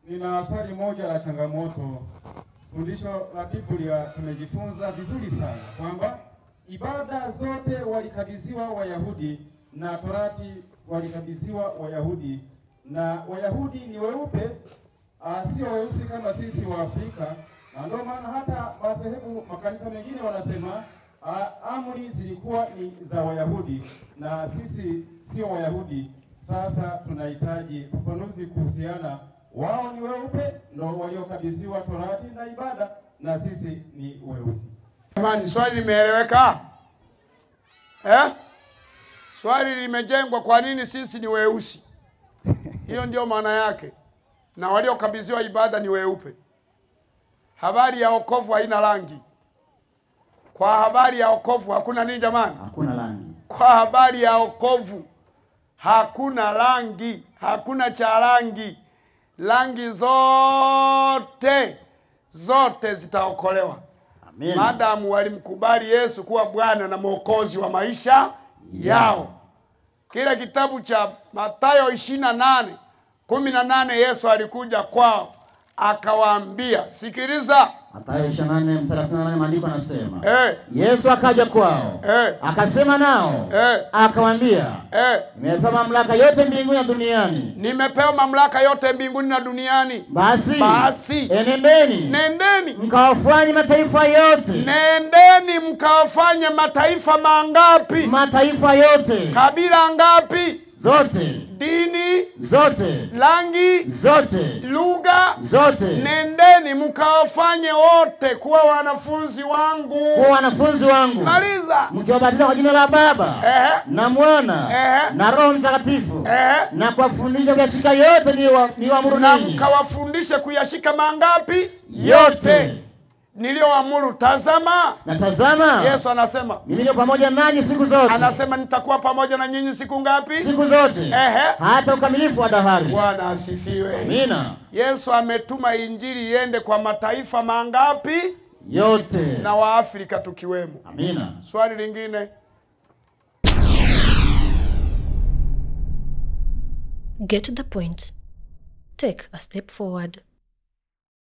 Nina swali moja la changamoto. Fundisho la Biblia tumejifunza vizuri sana kwamba ibada zote walikabidhiwa Wayahudi na Torati walikabidhiwa Wayahudi, na Wayahudi ni weupe, sio weusi kama sisi wa Afrika, na ndio maana hata madhehebu makanisa mengine wanasema amri zilikuwa ni za Wayahudi na sisi sio Wayahudi. Sasa tunahitaji ufafanuzi kuhusiana, wao ni weupe ndio waliokabidhiwa Torati na ibada na sisi ni weusi. Jamani, swali limeeleweka? Swali limejengwa kwa nini sisi ni weusi? Hiyo ndio maana yake. Na waliokabidhiwa ibada ni weupe. Habari ya wokovu haina rangi. Kwa habari ya wokovu hakuna nini jamani? Hakuna rangi. Kwa habari ya wokovu hakuna rangi, hakuna cha rangi. Rangi zote zote zitaokolewa. Amen. Madamu walimkubali Yesu kuwa Bwana na Mwokozi wa maisha yao. Kile kitabu cha Mathayo 28:18 Yesu alikuja kwao akawaambia, sikiliza. Mathayo 28:18 maandiko yanasema, Yesu akaja kwao, akasema nao, akawaambia, nimepewa mamlaka yote mbinguni na duniani. Nimepewa mamlaka yote mbinguni na duniani. Basi enendeni. Nendeni mkawafanye mataifa yote. Nendeni mkawafanye mataifa mangapi? Mataifa yote. Kabila ngapi? Zote. Dini zote. Rangi zote. Lugha zote. Nendeni mkawafanye wote kuwa wanafunzi wangu. Kuwa wanafunzi wangu. Maliza. Mkiwabatiza kwa jina la Baba na Mwana na Roho Mtakatifu, na kuwafundisha kuyashika yote niliyowaamuru ninyi. Na mkawafundishe kuyashika mangapi? Yote niliyoamuru. Tazama. Na tazama, Yesu anasema mimi niko pamoja nanyi siku zote. Anasema nitakuwa pamoja na nyinyi siku ngapi? Siku zote. Hata ukamilifu wa dahari. Bwana asifiwe. Amina. Yesu ametuma injili iende kwa mataifa mangapi? Yote. Na Waafrika tukiwemo. Amina. Swali lingine. Get the point. Take a step forward.